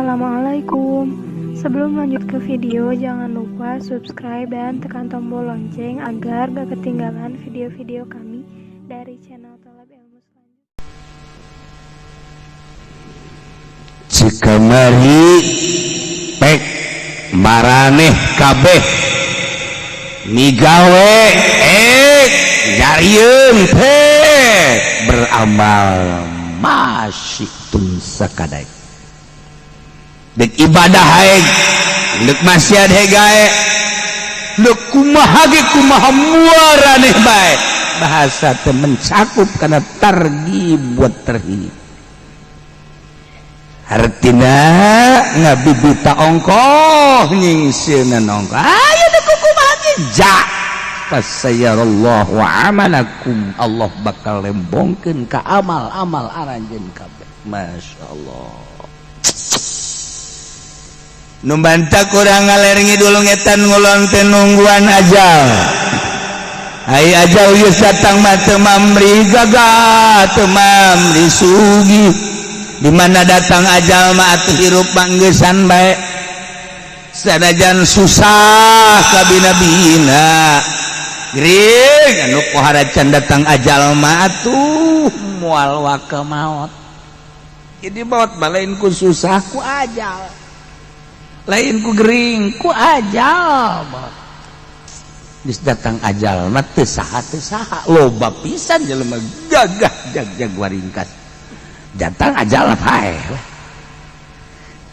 Assalamualaikum. Sebelum lanjut ke video, jangan lupa subscribe dan tekan tombol lonceng agar gak ketinggalan video-video kami dari channel Tolab Ilmu selanjutnya. Cikamari pek maraneh kabeh migawe jarieun pek beramal masih tun sakadaek dek ibadah hae, dek maksiat he gae, dek kumaha ge kumaha muaraneh bae. Bahasa teh mencakup karena targhib buat terhib, artina ngabibita ongkoh nyingsieunan ongkoh. Ayo dek kumaha ge ja fasayarallahu amalakum, Allah bakal lembongkeun ka amal-amal aranjeun kabeh. Masya Allah, nu bantah kurang ngaler ngidul ngetan ngulon teh nungguan ajal. Ai ajal geus datang mah teu mamri gagah, teu mamri sugih. Di mana datang ajal mah atuh hirup panggeusan bae, sanajan susah kabina-bina gering anu pohara can datang ajal mah atuh moal waka maot. Jadi maot mah lain ku susah, ku ajal, lain ku gering, ku ajal. Geus datang ajal mah teu saha teu saha. Loba pisan jelema gagah jag-jag waringkas, datang ajal paeh.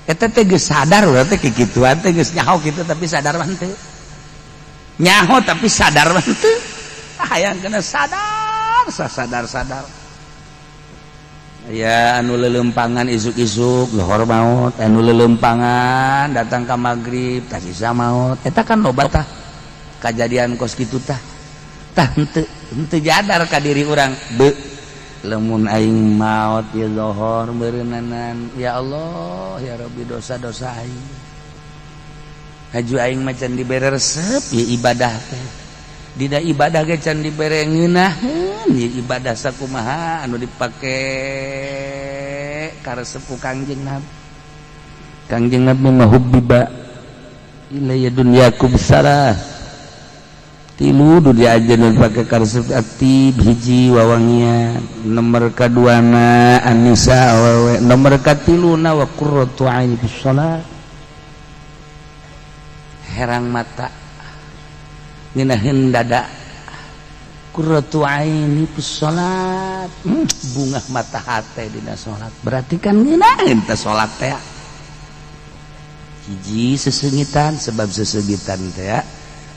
Eta teh geus sadar urang teh kikituan teh, geus nyaho kitu tapi sadar mah henteu. Nyaho tapi sadar mah henteu. Hayang kena sadar sasadar-sadar. Ya anu lelempangan isuk-isuk lohor maut, anu lelempangan datang ka maghrib tah sisa maut. Eta kan loba tah kajadian kos kitu tah. Tah henteu henteu jadar ka diri urang be lamun aing maot ya lohor beureunanan, ya Allah ya Rabbi, dosa-dosa aing haju aing macan dibere resep ya ibadah teh. Dina ibadah ge can dibere ngeunaheun ya ibadah sakumaha anu dipake karesep ku Kangjeng Nabi. Kangjeng Nabi mah hubbiba ilayya dunyakum sarah tilu dunia aja nu dipake karesep aktif. Hiji, wawangian. Nomor kaduana, anisa, awewe. Nomor katiluna, wa qurratu aini bis shalat, herang mata, ngeunaheun dada. Qurratu aini bis salat, bungah mata hate dina salat, berarti kan ngeunaheun teh salat teh. Hiji, sesengitan, sebab sesengitan teh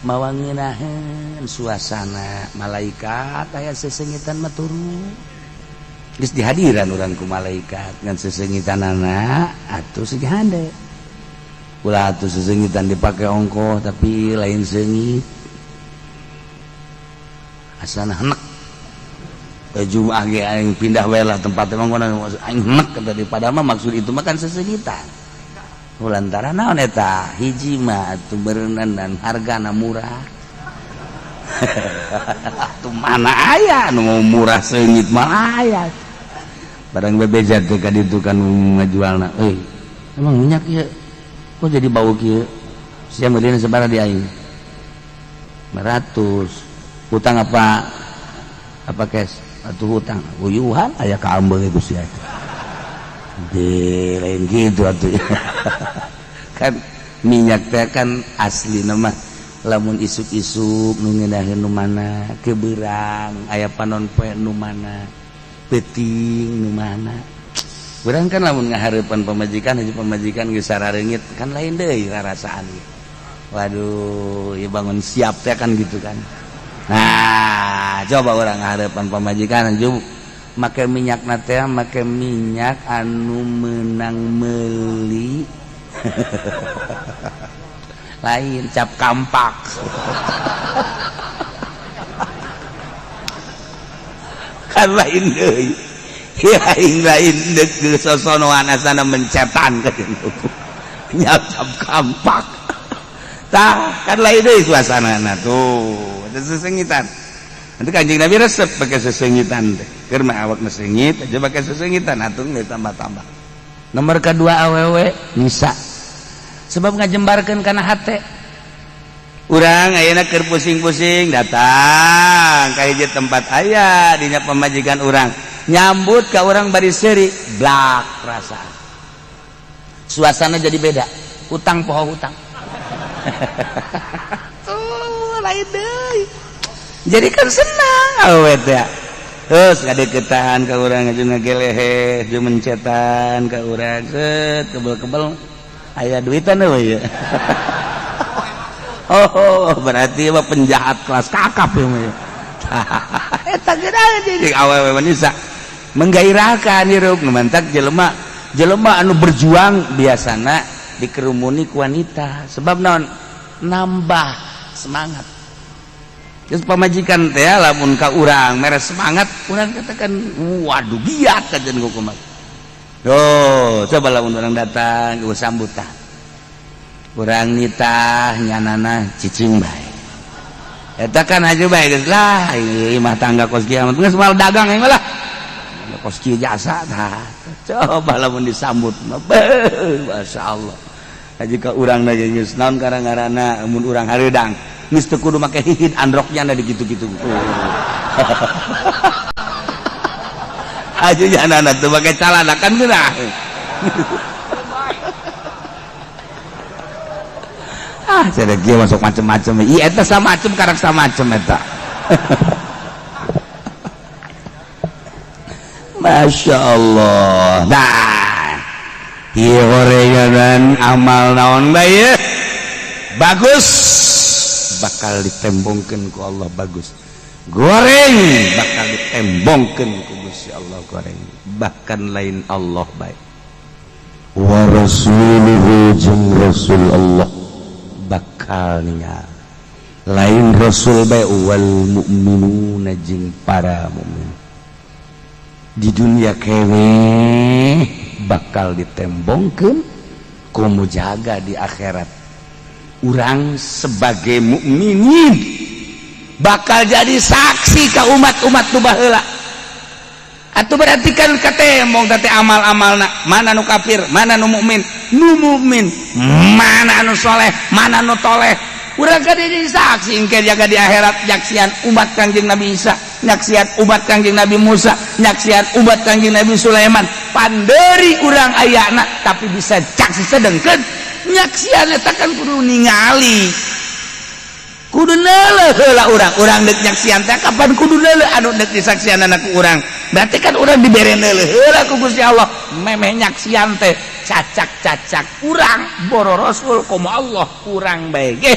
mawa ngeunaheun suasana. Malaikat aya sesengitan mah turun, geus dihadiran urang ku malaikat. Ngan sesengitanana atuh segi hade, ulah atuh sesengitan dipake ongkoh tapi lain seungit, asana henek. Jumat ge aing pindah wae lah tempat, emang aing henek daripada mah. Maksud itu mah kan sesengitan lantaran naon eta? Hiji mah atuh beureunan dan hargana murah. Atuh mana aya nu murah seungit mah aya barang bebeja teh ka ditu kan ngajualna, "Euy, emang minyak ieu kok jadi bau kieu? Sia meulina sabaraha di aing?" 500. "Hutang apa apa cash?" "Atuh hutang." "Uyuhan aya ka ambeu ku sia di lain gitu atuh." Kan minyak teh kan asli nama lamun isuk-isuk nu ngeunaheun nu mana, keberang aya panon poe nu mana, peuting nu mana. Urang kan lamun ngahareupan pamajikan, hiji pamajikan geus sarareungit kan lain deui rarasaan. Waduh, ya bangun siap teh kan gitu kan. Nah, coba urang ngahareupan pamajikan haju make minyak na teh, make minyak anu menang meuli lain cap kampak kan lain deui. Ya aing lain deuk sosonoan asana mencetan ka cap kampak tah kan lain deui suasana tuh. Ada sesengitan. Nanti Kanjeng Nabi resep pakai sesengitan teh. Keur mah awakna seungit aja pakai sesengitan atuh geus tambah-tambah. Nomor kedua awewe nisa, sebab ngajembarkeun kana hate. Urang ayeuna keur pusing-pusing, datang ka hiji tempat, aya dinya pamajikan urang, nyambut ka urang bari seuri, blak perasaan, suasana jadi beda, hutang poho hutang. Tuh, lain deui, jadi kan senang awet ya. Terus ngadeukeutan ka urang, jeung ngagelehe, jeung mencetan ka urang, set kebel-kebel aya duitan euy ya. Oh, berarti mah penjahat kelas kakap ya mah. Eta geus awewe wanita menggairahkan hirup. Mantak jelema jelema anu berjuang biasana dikerumuni ku wanita, sebab naon? Nambah semangat. Terus pamajikan teh lamun ka urang mere semangat, urang katakan, "Waduh, giat kajen kumaha." Oh, coba lamun urang datang ke sambutan, urang nitah nyanana cicing bae. Eta kan aja bae geus lah, imah tangga kos kiamat geus mal dagang aing lah kos kieu jasa. Tah, coba lamun disambut mah, Masya Allah. Jika urang na geus naon karang-karana, mun urang hareudang geus teu kudu make hihid, androknya na digitu-gitu. Aja nyanana teu make calana kan geunah. Ah, saya kieu masuk macem-macem. Iya, eta samacem karak samacem eta. Masya Allah. Nah, ieu gorengan amal naon bae bagus bakal ditembongkeun ku Allah, bagus goreng bakal ditembongkeun ku Gusti Allah, goreng bahkan lain Allah bae wa rasuluhu jeung rasul Allah bakal ningal, lain rasul bae, wal mukminuna jeung para mukmin di dunia keneh bakal ditembongkeun, komo jaga di akhirat. Urang sebagai mukminin bakal jadi saksi ke umat-umat nu baheula. Atuh berarti kan katembong teh amal-amalna, mana nu kafir, mana nu mukmin, nu mukmin mana anu soleh, mana nu toleh. Urang kan jadi saksi engke jaga di akhirat, nyaksian umat Kangjeng Nabi Isa, nyaksian umat Kangjeng Nabi Musa, nyaksian umat Kangjeng Nabi Sulaiman. Panderi urang ayana tapi bisa saksi, sedengkeun nyaksian eta kan kudu ningali, kudu neuleuh heula urang. Urang deuk nyaksian teh kapan kudu neuleuh anu deuk disaksian ku urang. Berarti kan urang dibere neuleuh heula ku Gusti Allah memeh nyaksian teh. Cacak-cacak urang boro rasul komo Allah urang bae ge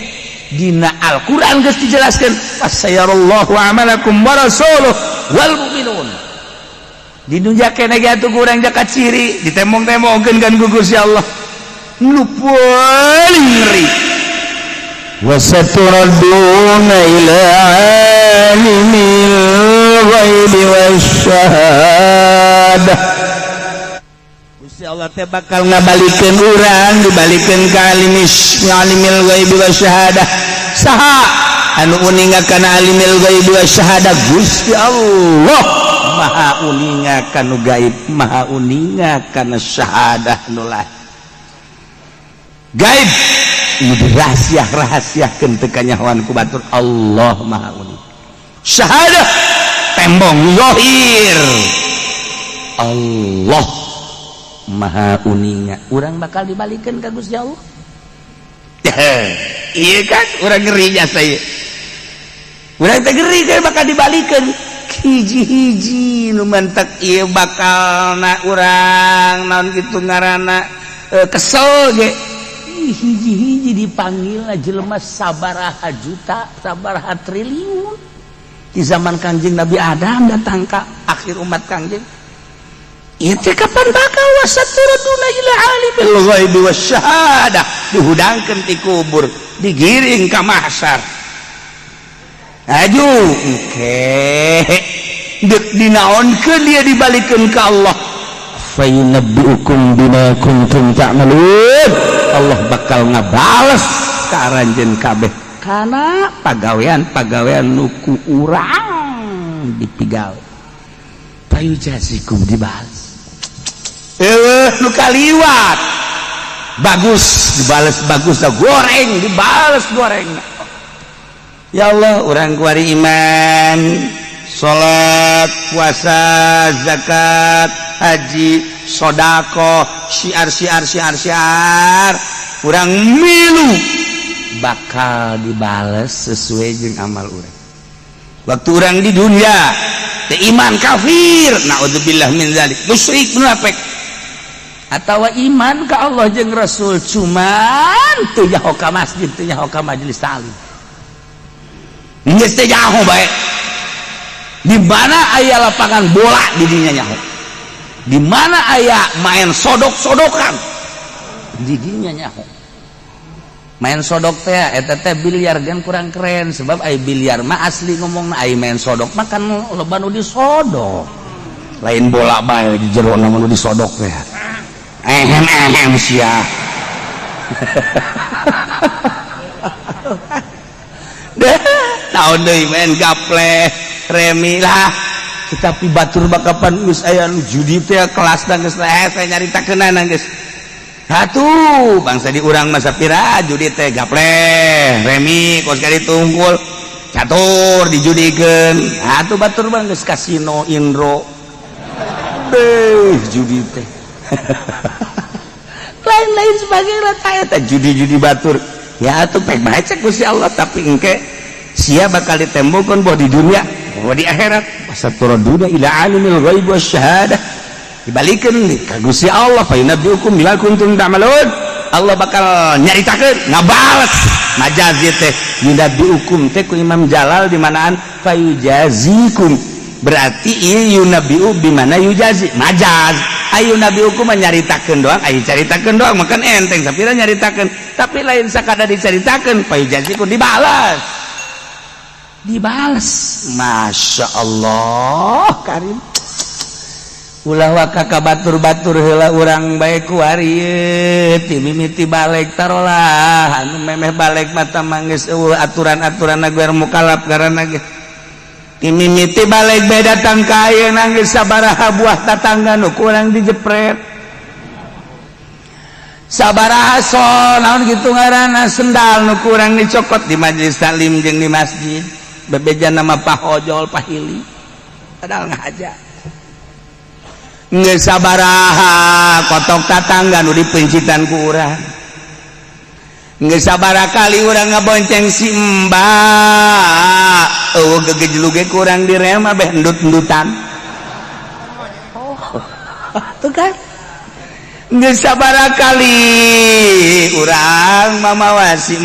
dina Al-Qur'an geus dijelaskeun, fasayarallahu amalakum wa rasuluh wal mu'minun. Di dunya keneh ge atuh urang jaka ciri ditembong-tembongkeun kan ku Gusti Allah nu paling ngeri. Wasaturadduna ila alimil ghaibi wasyahadah. Gusti Allah teh bakal ngabalikeun urang, dibalikeun ka alimil ghaibi wasyahadah. Saha anu uninga kana alimil ghaibi wasyahadah? Gusti Allah maha uninga kana gaib, maha uninga kana syahadah nu lain. Gaib nu dirahsia-rahasiakeun teu kanyahoan ku batur, Allah maha uning. Syahadah tembong zahir, Allah maha uninga. Urang bakal dibalikeun ka Gusti Allah. Iya kan urang ngeri jasa ieu, urang teh ngeri kan bakal dibalikeun hiji-hiji. Nu mantak ieu bakal na urang naon kitu ngaranna, kesel ge hiji-hiji dipanggil jelema sabaraha juta, sabaraha triliun di zaman Kangjeng Nabi Adam datang ka akhir umat Kangjeng itu. Kapan bakal wasaturaduna ila alimil ghaibi wasyahadah, dihudangkeun ti kubur, digiring ka mahsyar. Aju engke deuk dinaonkeun dia dibalikeun ka Allah? Fayunabbiukum bima kuntum ta'malun. Allah bakal ngabales ka aranjeun kabeh kana pagawean-pagawean nu ku urang dipigawe. Payujasikum, dibales. Eueuh. Nu kaliwat bagus dibales bagus dah, goreng dibales goreng. Ya Allah, urang kuari iman, salat, puasa, zakat, haji, sodako, syiar syiar syiar syiar, urang milu bakal dibales sesuai jeung amal urang waktu urang di dunia. Teu iman, kafir, naudzubillah min zalik, musyrik, munafik, atau iman ke Allah jeung Rasul, cuman teu nyaho ka masjid, teu nyaho ka majelis ta'lim, geus teu nyaho bae. Di mana aya lapangan bola, di dinya nyaho. Di mana aya main sodok-sodokan, di dinya nyaho. Main sodok teh eta teh biliar kan kurang keren, sebab ai biliar mah asli ngomong, ai main sodok mah kan loba nu disodok, lain bola bae di jero nu disodok teh. Ehem ehem sia deh, tahun deui main gaple, remi lah. Tetapi batur bakapan geus aya nu judi teh kelas geus lah, saya nyaritakeunana geus. Atuh bangsa di urang masa pira judi teh gaple, remi, kos kali tunggul, catur dijudikeun. Atuh batur bang geus kasino indro deh judi teh, lain-lain sebagainya. Eta judi-judi batur ya atuh pek bae cek Gusti Allah, tapi engke sia bakal ditembokeun boh di dunia boh di akhirat. Wasaturaduna ila alimil ghaib wasyahadah, dibalikeun ka Gusti Allah, fa yunabbiukum bima kuntum ta'malun. Allah bakal nyaritakeun, ngabales. Majazi teh yunabbiukum teh ku Imam Jalal di manaan fayujazikum, berarti ieu yunabbiu bimana yujazi, majaz. Ayu nabiukum nyaritakeun doang, ayu caritakeun doang makan enteng sapira nyaritakeun, tapi lain sakada dicaritakeun, fayujazikum dibalas, dibales. Masya Allah karim. Ulah waka ka batur-batur heula, urang bae kuari ti mimiti baleg tarolah anu memeh baleg mata manggis eueuh aturan-aturan agar mukalaf karena ge ti mimiti baleg bae datang ka ayeuna geus sabaraha buah tatangga nu kurang dijepret, sabaraha sol naon kitu ngaranna sendal nu kurang dicokot di majelis taklim jeung di masjid, bebeja nama pahojol pahili padahal ngahaja. Geus sabaraha kotok tatangga nu dipencitan ku urang, geus sabaraha kali urang ngabonceng si mbak, eueuh gegejlug ge kurang direma beh endut-endutan. Oh, tuh kan geus sabaraha kali urang mamawa si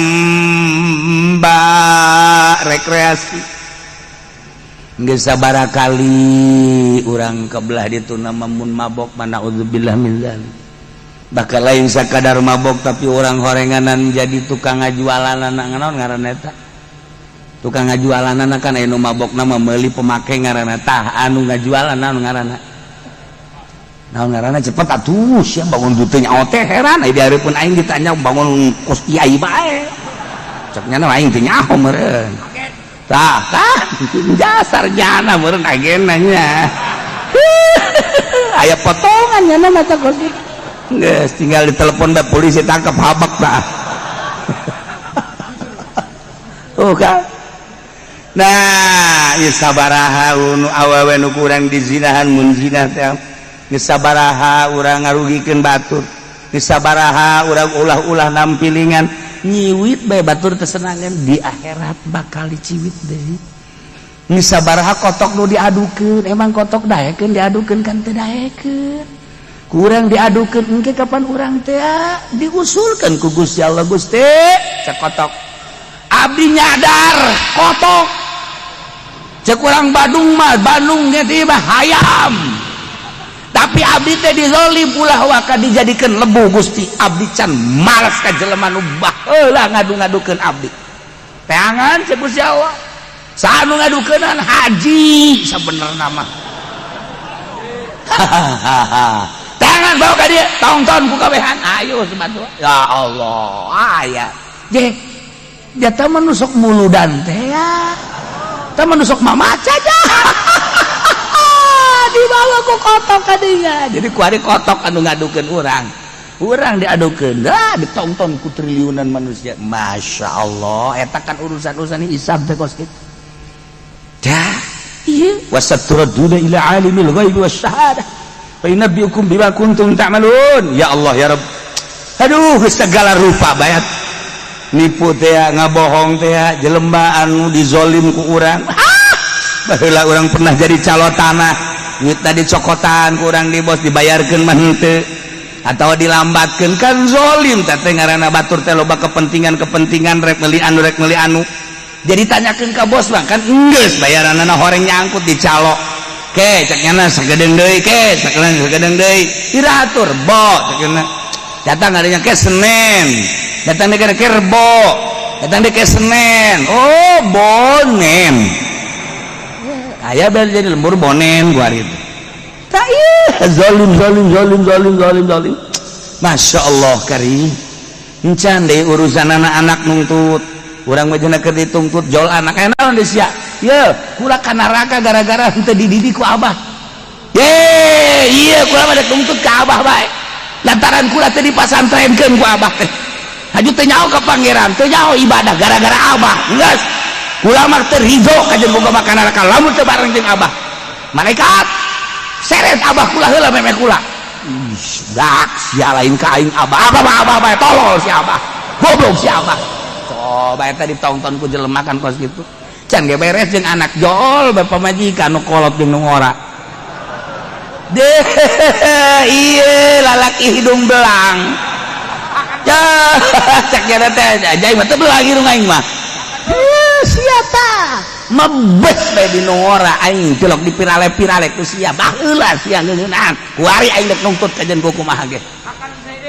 mbak rekreasi, geus sabaraha kali urang kebelah ditu nama mun mabok mana, naudzubillah min dzalik. Bakal lain sakadar mabok, tapi orang horenganan jadi tukang ngajualan naon ngaranna eta, tukang ngajualan kan anu mabok nama meuli pemake ngaranna, tah anu ngajualan naon ngaranna, naon ngaranna, cepet atuh sia bangun teu nyaho teh heran. Ai di hareupeun aing ditanya bangun kos kiai bae, cek nya aing teu nyaho meureun. Tah tah jasar jana meureun agena nya aya potongan nya mata kos geus tinggal ditelepon da polisi tangkap habak tah. Oh kan, nah ieu sabaraha nu awewe nu kurang dizinahan mun zina teh, geus sabaraha urang ngarugikeun batur, geus sabaraha urang ulah-ulah nampilingan nyiwit bae batur tesenangan, di akhirat bakal diciwit deui. Geus sabaraha kotok nu diadukeun, emang kotok daekeun diadukeun kan teu daekeun, kurang diadukeun. Engke kapan urang teh diusulkeun ku Gusti Allah, Gusti cek kotok, abdi nyadar kotok, cek urang Bandung mah, Bandung ge tiba hayam, tapi abdi teh dizolim, ulah waka dijadikeun lebu Gusti, abdi can malas ka jelema nu baheula ngadu-ngadukeun abdi. Teangan cek Gusti Allah, saha nu ngadukeunnan? Haji sabenerna mah. Hahaha, teangan bawa ka dieu, tongton ku kabehan, ayo sebantu. Ya Allah, aya je jata menusuk muludan teh ya, tah menusuk mamaca aja. Dibawa ku kotok kadinya. Jadi kuari kotok anu ngadukeun urang, urang diadukeun dah, ditonton ku triliunan manusia. Masya Allah, eta kan urusan-urusan hisab teh kos kitu dah. Iya, wasaturadduna ila alimil ghaibi wasyahadah fa yunabbiukum bima kuntum ta'malun. Ya Allah, ya Rabb, aduh, segala rupa bayat nipu teh, ngabohong teh, jelema anu dizolim ku urang. Ah, baheula urang pernah jadi calo tanah, duit tadi cokotan ku urang di bos, dibayarkeun mah henteu atau dilambatkeun, kan zolim teh ngaranna. Batur teh loba kepentingan-kepentingan, rek meuli anu, rek meuli anu, jadi tanyakeun ka bos mah kan enggeus bayaranana horeng nyangkut di calo. Ke cek nyana sagedeung deui, ke sagedeung deui, iratur bo cek nyana. Datang adanya ke Senin, datang deui ke Rebo, datang deui ke Senin. Oh, bonen aya bel jadi lembur bonen gua hari itu tak. Iya, zalim, zalim, zalim, zalim, zalim, zalim. Masya Allah karim. Encan deui urusan anak-anak nuntut urang mah, keur dituntut jol anak enak di sia. Ye, kula ka neraka gara-gara henteu dididik ku abah. Ye, iya, kula mah tuntut ka abah bae lantaran kula teh dipasantrenkeun ku abah teh. Haju teu nyaho ka Pangeran, teu nyaho ibadah gara-gara abah. Geus, kula mah teu ridho kajen boga makan neraka lamun teu bareng jeung abah. Malaikat, seret abah kula heula memeh kula. Ih, dak sia, lain ka aing abah. Abah mah abah bae, tolol si abah. Goblok si abah. Coba eta ditonton ku jelema kan kos kitu. Can ge beres jeung anak, jol bae pamajikan nu kolot jeung nu ngora. Deh, iya, lalaki hidung belang. Ya, cek nya teh aja mah teu belang hidung aing mah. Siapa? Mebes bae di nu ngora aing tilok dipirale-pirale ku sia. Baheula sia ngeunahan. Kuari aing dek nungtut kajen ku kumaha ge.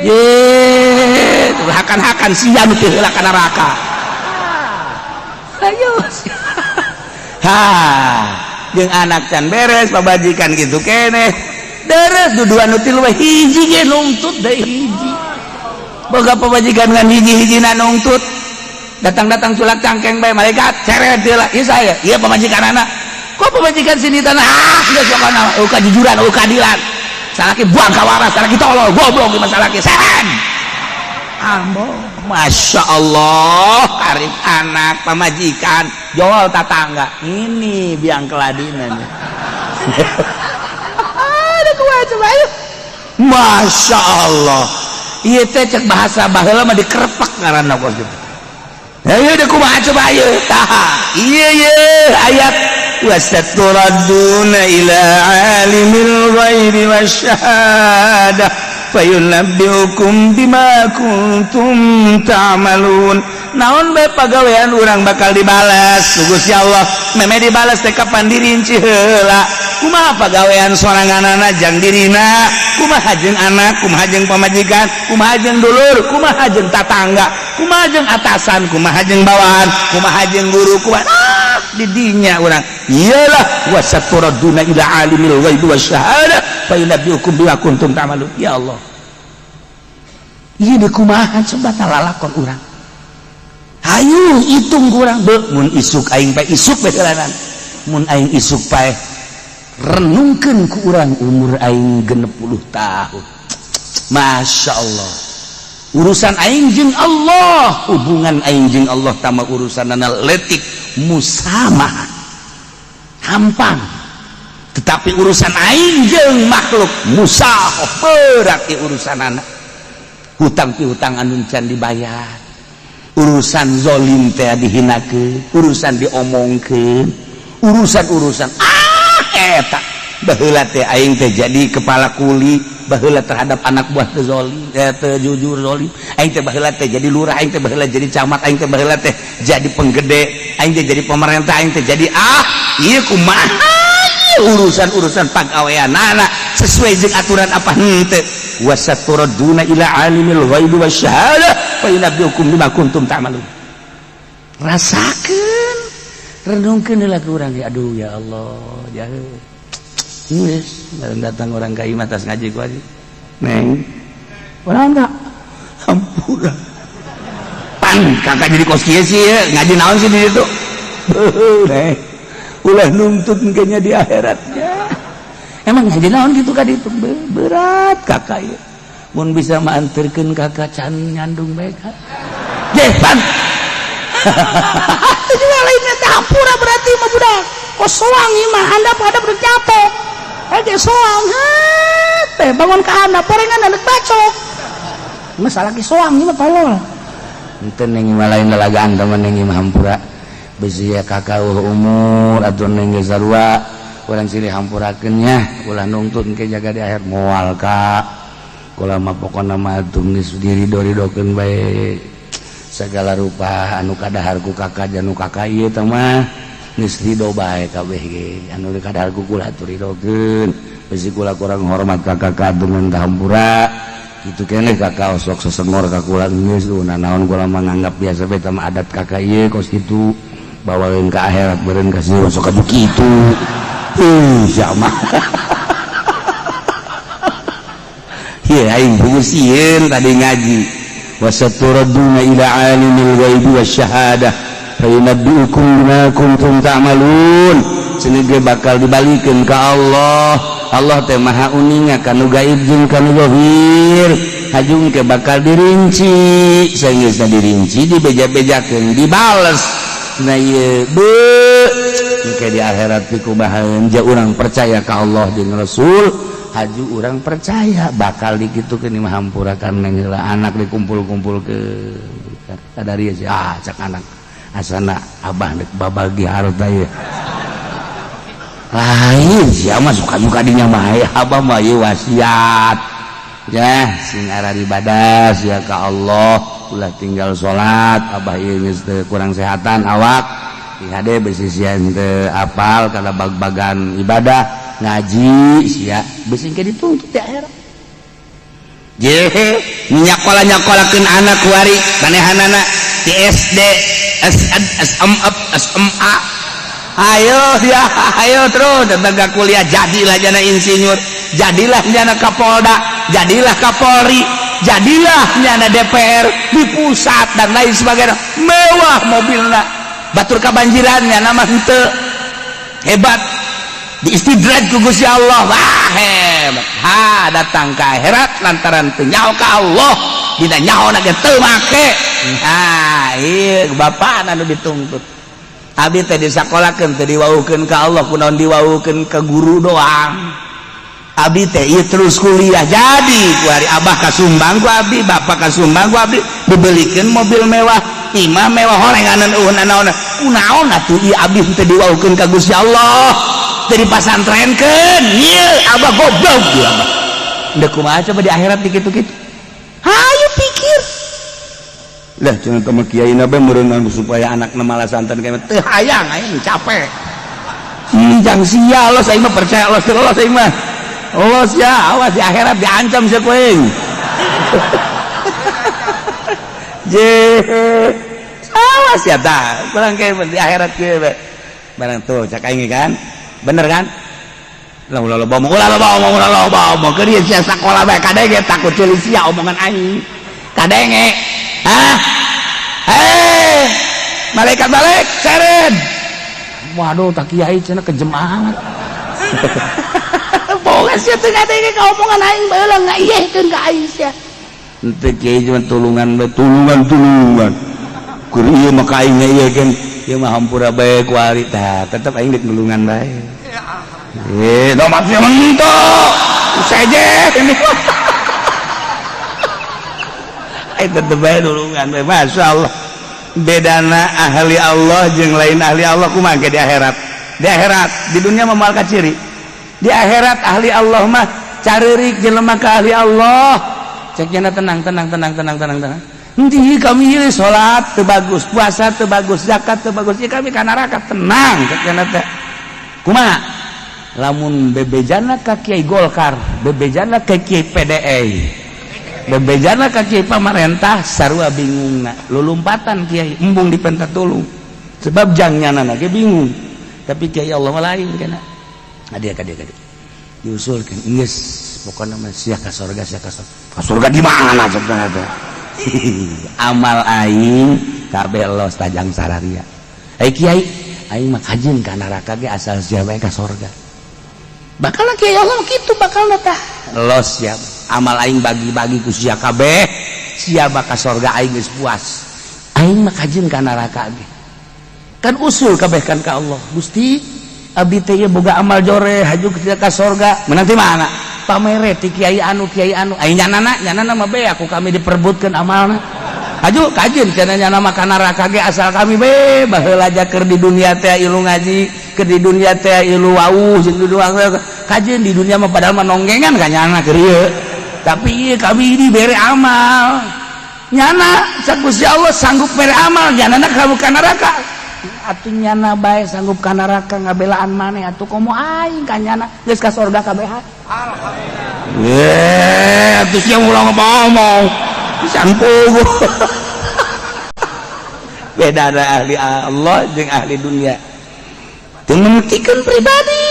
Ye, hakan-hakan sia nu teu heula ka neraka. Ayo. Ha, jeung anak can beres, pabajikan gitu keneh. Deres dua nu tilu, hiji ge nungtut deui hiji. Boga pamajikan ngan hiji-hijina nungtut. Datang-datang culak cangkeng bae, malaikat seret heula. Ieu saya, ieu pamajikan anak. Kok pamajikan sini tanah? Ah, geus pokona eueuh kajujuran, eueuh keadilan. Salaki buang ka waras, salaki tolol, goblok di masalaki seret. Ambo, Masya Allah, karib anak, pamajikan, jual tatangga. Ini biang keladinan. Ada kuat coba ayo. Masya Allah. Iya teh cek bahasa baheula mah dikerpek ngaranna kos gitu. Ayo deh, kumaha coba ayo. Tah, iya iya ayat wasaturadduna ila alimil ghaibi wasyahadah fayunabbiukum bima kuntum ta'malun. Naon bae pagawean urang bakal dibalas ku Gusti Allah. Meme dibalas teh kapan dirinci heula. Kumaha pagawean soranganana jang dirina, kumaha jeung anak, kumaha jeung pamajikan, kumaha jeung dulur, kumaha jeung tatangga, kumaha jeung atasan, kumaha jeung bawahan, kumaha jeung guru, kumaha ah, di dinya urang. Iyalah, wasaturadduna ila alimil ghaibi wasyahadah fayunabbiukum bima kuntum ta'malun. Ya Allah, ieu di kumaha coba lalakon urang? Hayu hitung kurang be, mun isuk aing paeh, isuk bae heulanan. Mun aing isuk paeh, renungkeun ku urang umur aing 60 tahun. Masya Allah, urusan aing jeung Allah, hubungan aing jeung Allah tama urusanana letik musamah hampang, tetapi urusan aing jeung makhluk musahoh berat. Urusan anak hutang piutang anu can dibayar, urusan zolim teh dihinakeun, urusan diomongkeun, urusan-urusan ah eta. Baheula teh aing teh jadi kepala kuli, baheula terhadap anak buah teh zolim, eh, teh jujur, zolim. Aing teh baheula teh jadi lurah, aing teh baheula jadi camat, aing teh baheula teh jadi penggede, aing teh jadi pemerintah, aing teh jadi ah ieu kumaha urusan-urusan pagaweanana sesuai jeung aturan apa henteu. Wasaturadduna ila alimil ghaibi wasyahadah fa yunabbiukum bima kuntum ta'malun. Rasakeun, renungkeun heula ku urang. Aduh, ya Allah, ya geus datang orang ka imah tas ngaji ku aja, neng orang enggak hampura pan kakak jadi kos kieu sih ya, ngaji naon sih di situ. Neng, ulah nuntut kayaknya di akhiratnya. Emang ngaji naon gitu ka ditu berat kakak ieu. Mun bisa mah anterkeun kakak can nyandung bae ka. Jepan. Itu juga lainnya teh hampura berarti mah budak. Kok soang ieu mah handap hadap rek jatuh. Aja soang teh bangun ka handap porengan anak bacok. Masalah ki soang ieu mah tolol. Henteu neng mah lain lalagaan teman neng mah hampura. Besi ya kakak umur atau neng geus sarua urang silih hampurakeun nya ulah nungtut engke jaga di akhir moal ka. Kula mah pokona mah atuh geus dirido-ridokeun bae segala rupa anu kadahar ku kakak janu kakak ieu teh mah geus ridho bae kabeh ge anu kadahar ku kula atuh ridokeun besi kula kurang hormat ka kakak atuh minta hampura kitu keneh kakak osok sesengor ka kula geus naon kula mah nganggap biasa bae teh adat kakak ieu kos kitu bawaeun ka akhirat beureun ka sok atuh kitu ih sia mah. Ieu aing sieun tadi ngaji wasaturaduna ila alimil ghaibi wasyahadah fayunabbiukum bima kuntum ta'malun. Cenah ge bakal dibalikeun ka Allah. Allah teh maha uninga kanu gaib jeung kanu zahir. Hajung ke bakal dirinci, saenggeusna dirinci dibeja-bejakeun dibales. Nah ieu beuh engke di akhirat pikumahaeun ja urang percaya ka Allah jeung Rasul. Haju orang percaya bakal dikitukeun mah hampura karena heula anak dikumpul-kumpul ke kadari sih ah cak anak asana abah nek babagi harta ieu lain sia mah suka-suka dinya mah abah mah ieu wasiat ya sing arah ibadah sia ka Allah ulah tinggal salat abah ieu geus teu kurang sehatan awak ihade besi sia teu apal kana bag-bagan ibadah ngaji sia besi ke dituntut di akhirat. Je nyakola-nyakolakeun anak kuari manehanana di SD SMA SMA ayo ya ayo terus datang ke kuliah jadilah jana insinyur jadilah jana Kapolda jadilah Kapolri jadilah jana DPR di pusat dan lain sebagainya mewah mobilna batur kabanjirannya nama henteu hebat diistidraj ku Gusti Allah wah hebat ha datang ke akhirat lantaran teu nyaho ka Allah dina nyaho na ge teu make ha ieu bapana nu dituntut abi teh disakolakeun teu diwaukeun ka Allah kunaon diwaukeun ka guru doang abi teh ieu terus kuliah jadi ku hari abah kasumbang ku abi bapak kasumbang ku abi dibelikeun mobil mewah imah mewah horenganan eueun naon kunaon atuh ieu abi teh diwaukeun ka Gusti Allah dari pasantrenkeun ieu abah goblok ieu abah ndek kumaha coba di akhirat dikitu-kitu hayu pikir lah cenah teh mah kiai na bae meureun supaya anakna malah santan kayak teu hayang aing capek jang sia Allah saya mah percaya Allah Allah saya mah Allah sia awas di akhirat diancam sia ku aing je awas ya tah barang kayak di akhirat kieu bae barang tuh cak aing kan bener kan lah ulah loba omong ulah loba omong ulah loba omong keur ieu sia sakola bae kadenge takut ceuli sia omongan aing kadenge hah eh malaikat balik seren waduh tak kiai cenah kejem amat boga sia teu ngadenge ka omongan aing baheula ngaiyehkeun ka aing sia henteu kiai cuma tulungan bae tulungan tulungan keur ieu mah ka aing ngaiyehkeun ieu mah hampura bae ku ari tah tetep aing deuk nulungan bae. Domatnya mentok. Seje ini. Tetep bae nulungan bae. Masya Allah. Bedana ahli Allah jeung lain ahli Allah kumaha ke di akhirat. Di akhirat, di dunia mah moal kaciri. Di akhirat ahli Allah mah careurik jelema ka ahli Allah. Cek nya tenang tenang tenang tenang tenang tenang. Henteu kami ieu salat teu bagus, puasa teu bagus, zakat teu bagus, ieu kami ka neraka tenang cek nya teh. Kumaha? Lamun bebejana ka Kiai Golkar, bebejana ka Kiai PDI, bebejana ka Kiai pamarentah sarua bingungna, lulumpatan Kiai embung dipenta tulung. Sebab jangnyanana ge bingung. Tapi Kiai Allah mah lain kana. Adia ka dia ka dia. Diusulkeun geus pokona mah sia ka surga sia ka surga. Ka surga di mana cenah teh? Amal aing kabeh los tajang sararia. Ai Kiai aing mah kajeun ka neraka ge asal sia bae ka surga. Bakal kiai Allah kitu bakal tah. Los ya, amal aing bagi-bagi ku sia kabeh, sia bakal sorga aing geus puas. Aing mah kajeun ka neraka ge. Kan usul kabeh kan ka Allah. Gusti, abdi teh boga amal joreh haju ka sorga. Menang ti mana? Pamere ti kiai anu kiai anu. Aing nyanana, nyanana mah be aku kami diperbutkeun amalna. Haju kajeun cenah nyana mah ka neraka ge asal kami be baheula keur di dunia teh ilu ngaji, keur di dunia teh ilu wauh jeung di dunia kajeun di dunia mah padahal mah nonggengan ka nyana keur ieu. Tapi ieu kami ini bere amal. Nyana cak Gusti Allah sanggup bere amal, nyana kamu ka neraka. Atuh nyana bae sanggup ka neraka ngabelaan maneh atuh komo aing ka nyana geus ka sorga kabeh. Alhamdulillah. Eh, atuh sia ulah ngomong. Sampuh. Beda ada ahli Allah jeung ahli dunia. Teu mementingkeun pribadi.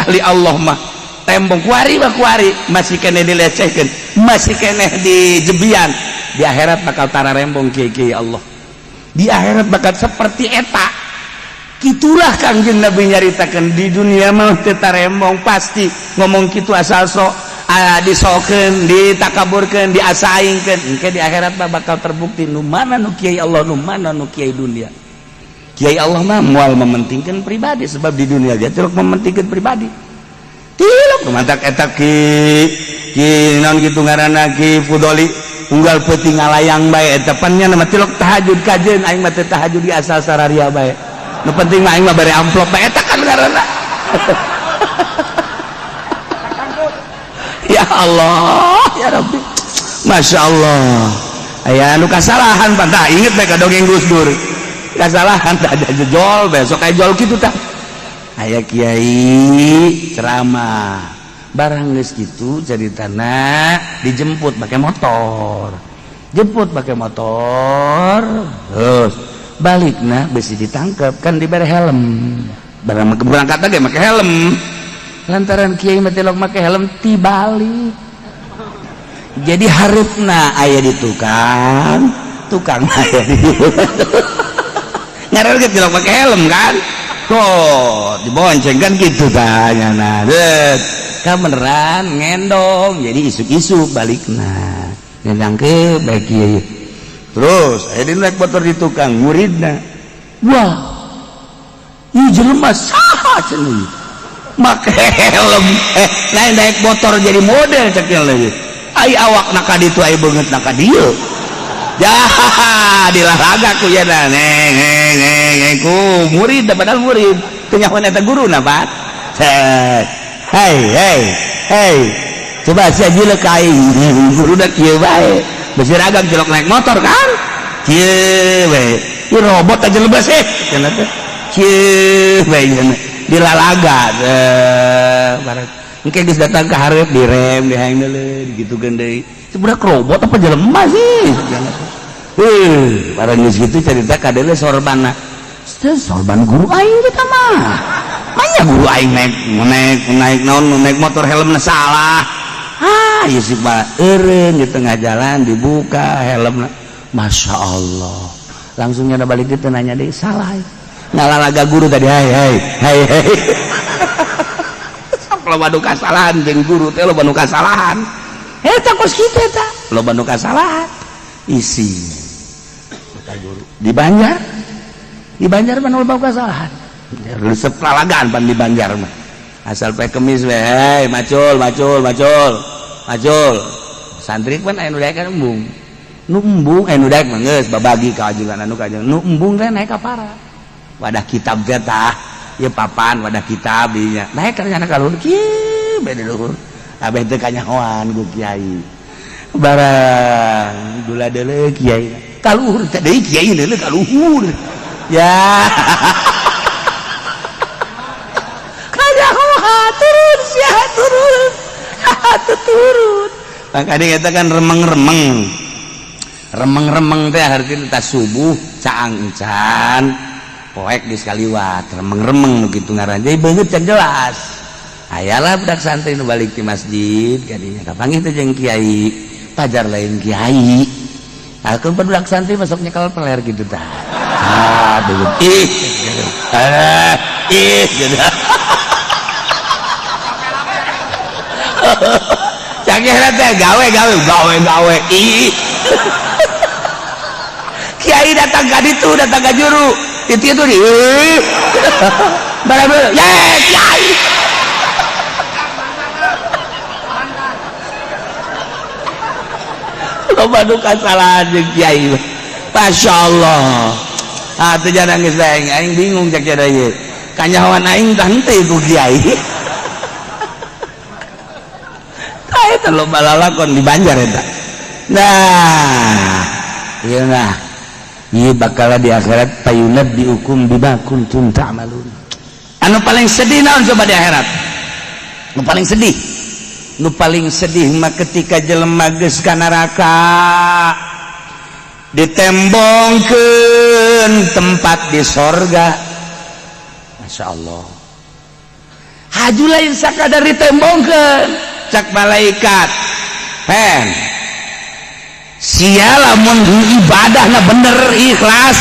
Ahli Allah mah tembong kuari mah kuari masih keneh dilecehkeun, masih keneh dijebian. Di akhirat bakal tara rembong kiai-kiai Allah. Di akhirat bakal seperti eta. Kitulah Kangjeng Nabi nyaritakeun di dunia mah teu tarembong pasti ngomong kitu asal sok disokeun, ditakaburkeun, diasaingkeun. Engke di akhirat mah bakal terbukti nu mana nu kiai Allah, nu mana nu kiai dunia. Kiai Allah mah moal mementingkan pribadi sebab di dunia dia tilok mementingkan pribadi. Tilok mantak eta ki ki naon kitu ngaranna Ki Fudoli unggal peuting ngalayang bae eta pan nya mah tilok tahajud kajeun aing mah teu tahajud di asal sararia bae. Nu penting mah aing mah bare amplop bae eta kan ngaranna. Ya Allah, ya Rabbi. Masya Allah. Aya nu kasalahan pan tah inget bae ka dongeng Gus Dur. Kasalahan tah ada jejol besok aya jol kitu tah. Aya kiai ceramah. Barang geus kitu caritana dijemput pakai motor. Jemput pakai motor. Terus balikna besi ditangkap kan diberi helm. Barang berangkat lagi make helm. Lantaran kiai mah tilok make helm tibalik. Jadi harupna aya di tukang, tukang aya di ngaran ge tilok make helm kan. Tuh, dibonceng kan gitu tanya nah. Det, ka beneran ngendong jadi isuk-isuk balikna. Ngendang ke baik kiai. Terus aya di naik motor di tukang muridna. Wah. Ieu jelema saha cenah? Make helm naik naik motor jadi model cek lagi. Ai awak nak ka ditu ai beungeut nak ka dieu. Ya dilalaga ku ya neng neng neng ku murid padahal murid teu nyaho eta guruna Pak. Hei hei hei coba sia jileuk ka aing guruna kieu bae. Besi ragam cilok naik motor kan? Kieu bae. Ieu robot aja lebes eh cenah teh. Kieu bae cenah. Dilalaga barang engke geus datang ka hareup direm dihang deuleu digitukeun deui. Sebudak robot apa jelema sih? Barang geus kitu carita kadeule sorbanna. Sorban guru aing kita mah. Manya guru aing naik naik naik naon naik motor helmna salah. Ah, ieu sih Pak eureun di tengah jalan dibuka helmna. Masya Allah. Langsung nyana balik itu nanya deui salah. Ngalalaga guru tadi hai hai hai hai. Sok loba nu kasalahan jeung guru teh loba nu kasalahan. Eta kos kitu eta loba nu kasalahan. Isi eta guru di Banjar. Di Banjar mah loba kasalahan. Resep lalagan pan di Banjar mah. Asal poe Kemis we, hei macul macul macul. Macul. Santri pan aya nu daek kan embung. Nu embung aya nu daek mah geus babagi ka ajengan anu ka ajengan. Nu embung teh naik ka para. Wadah kitab teh tah ieu papan wadah kitab dinya naik ka nyana ka luhur kieu bae di luhur abeh teu kanyahoan ku kiai barang dula deuleu kiai ka luhur teh deui kiai deuleu ka luhur ya kanyahoan turun sia turun turun makanya eta kan remeng-remeng remeng-remeng teh hartina tas subuh caang encan poek di sekaliwat remeng-remeng begitu ngaran jadi beungeut can jelas ayalah budak santri nu balik di masjid kadinya kapanggih teh jeung kiai pajar lain kiai aku budak santri masuk nyekel peler gitu tah ah beungeut ih ih gitu. Akhirat teh gawe gawe gawe gawe. Ih, kiai datang ka ditu, datang ka juru itu di barang ya kiai. Loba nu kasalahan jeung kiai, Masya Allah. Ah, teu jangan nangis aing, aing bingung cek cenah ieu. Kanyahoan aing tah henteu ku kiai. Tah eta loba lalakon di Banjar eta. Nah, ieu nah. Ieu bakal di akhirat payunabbiukum bima kuntum ta'malun. Anu paling sedih naon coba di akhirat? Nu paling sedih. Nu paling sedih mah ketika jelema geus ka neraka, ditembongkeun tempat di sorga. Masya Allah, haju lain sakadar ditembongkeun, cak malaikat pen sia lamun ibadahna bener ikhlas,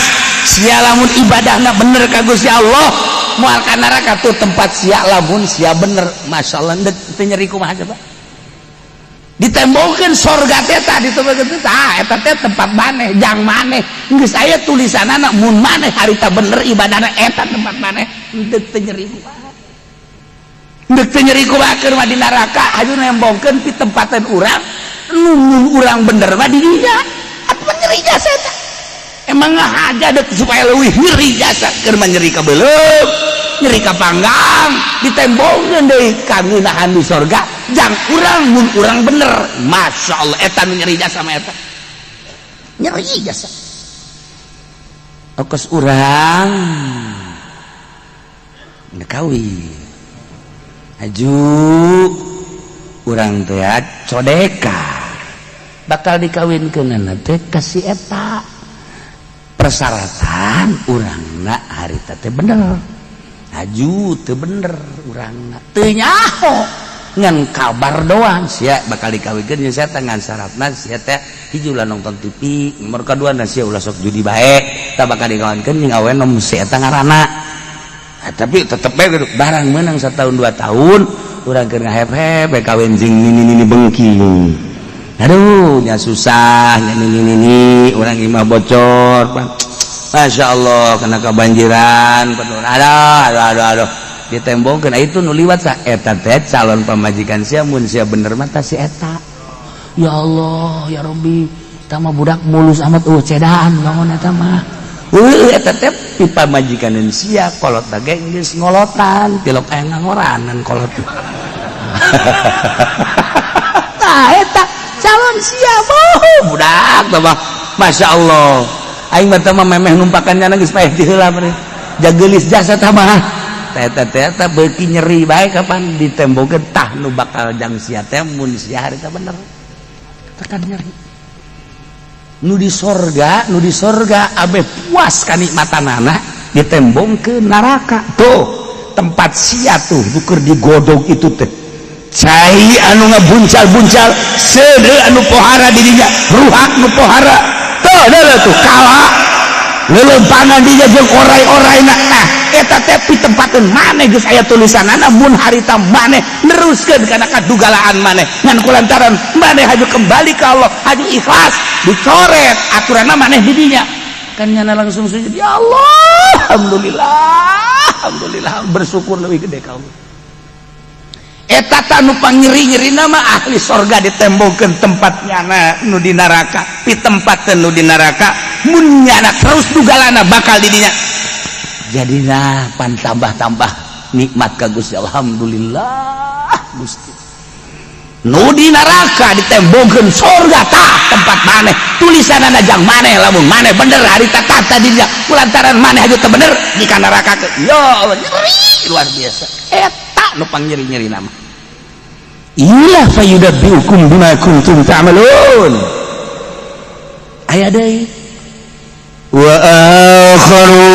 sia lamun ibadahna bener ka Gusti Allah moal ka neraka tuh tempat sia lamun sia bener. Masya Allah, teu nyeri kumaha coba ditembongkeun sorga teh tadi tah eta teh tempat maneh jang maneh geus aya tulisanana mun maneh harita bener ibadahna eta tempat maneh. Henteu teu nyeri kumaha, henteu teu nyeri kumaha keur mah di neraka haju nembongkeun pi tempatan urang nu urang bener mah di dinya atuh nyeri jasa eta. Emang ngahaja deuk supaya leuwih nyeri jasa keur mah nyeri ka beuleum, nyeri ka panggang, ditembongkeun deui kangeunahan di sorga jang urang mun urang bener. Masya Allah, eta nu nyeri jasa mah, eta nyeri jasa okos urang kawin aju urang teh codeka bakal dikawinkeunana teh ka si eta, persyaratan urangna harita teh bener aju teu bener urangna teu nyaho ngan kabar doang sia bakal dikawinkeun jeung sia ngan syaratna sia teh hiji ulah nonton TV, nomor kadua na sia ulah sok judi bae, tah bakal dikawinkeun jeung awewe nu si eta ngaranna. Nah, tapi tetep bae gitu barang menang setahun 2 tahun urang keur ngahep-hep bae kawin jeung nini-nini bengking, aduh nya susah nya nini-nini urang imah bocor, Masya Allah kena kebanjiran penuh, aduh aduh aduh aduh ditembongkeun itu nu liwat sa eta teh calon pamajikan sia mun sia bener mah tah si eta. Ya Allah ya Rabbi, eta mah budak mulus amat, cedaan bangun eta mah. Eta teh pi pamajikaneun sia kolot ge geus ngolotan tilok aya ngangoranan kolot. Tah eta calon sia boh budak teh mah Masya Allah. Aing mah teh mah memeh numpakan nyana geus paeh ti heula mah jageulis jasa tah mah. Eta teh eta beuki nyeri bae kapan ditembongkeun tah nu bakal jang sia teh mun sia harita bener. Tekan nyeri. Nu di sorga, nu di sorga abe puas kanikmatanana ditembongkeun neraka. Tuh tempat sia tuh nu keur digodog itu teh. Cai anu ngabuncal-buncal, seudeuh anu pohara di dinya, ruhak nu pohara. Tuh deuleu tuh kala leuleumpangan dinya jeung orai-oraina. Nah, eta teh pitempateun maneh geus aya tulisanana mun harita maneh neruskeun kana kadugalaan maneh ngan kulantaran maneh haju kembali ka Allah, haju ikhlas dicoret aturanna maneh di dinya kan nyana langsung sujud ya Allah alhamdulillah alhamdulillah bersyukur lebih gede ka Allah. Eta tah nu pangnyeri-nyerina mah ahli sorga ditembongkeun tempat nyana nu di neraka pitempateun nu di neraka mun nyana terus dugalana bakal di dinya jadina pan tambah-tambah nikmat ka Gusti. Alhamdulillah Gusti. Nu di neraka ditembongkeun sorga tah tempat maneh tulisanana jang maneh lamun maneh bener harita tah tadinya kulantaran maneh haju teu bener di ka neraka ya Allah nyeri luar biasa eta nu pangnyeri-nyeri nama. Ilah fayudabbiukum bima kuntum ta'malun. Aya deui wa akharuna